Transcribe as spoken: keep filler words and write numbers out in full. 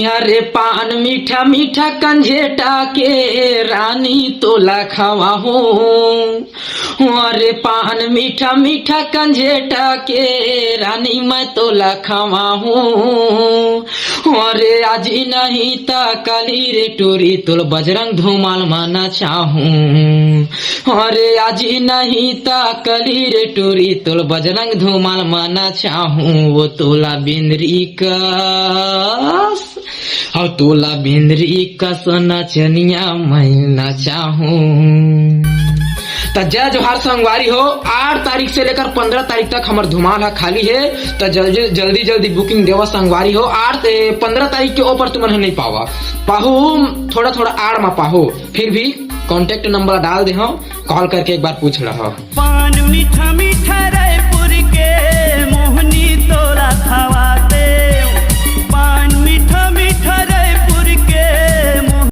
अरे पान मीठा मीठा कंझेटा के रानी तोला खवाहूं। अरे पान मीठा मीठा कंझेटा के रानी मैं तोला खवाहूं। अरे आज नहीं त कली रे टूरी तोल बजरंग धूमाल म नचाहूं। अरे आज नहीं त कली रे टूरी तोल बजरंग धूमाल म नचाहूं। वो तोला बिंदरी कस, अउ तोला बिंदरी कस नचनिया मैं नचाहूं। त जय जोहार संगवारी हो, आठ तारीख से लेकर पन्द्रह तारीख तक हमर धुमाल ह खाली हे। त जल्दी जल्दी जल्दी बुकिंग देवा संगवारी हो। आठ से पन्द्रह तारीख के ऊपर तुमन ह नहीं पावा, पाहू थोड़ा थोड़ा आड़ मा पाहू, फिर भी कॉन्टैक्ट नंबर डाल दे हो, कॉल करके एक बार पूछ लहो। पान मीठा मीठा रायपुर के मोहनी तोला खवाते।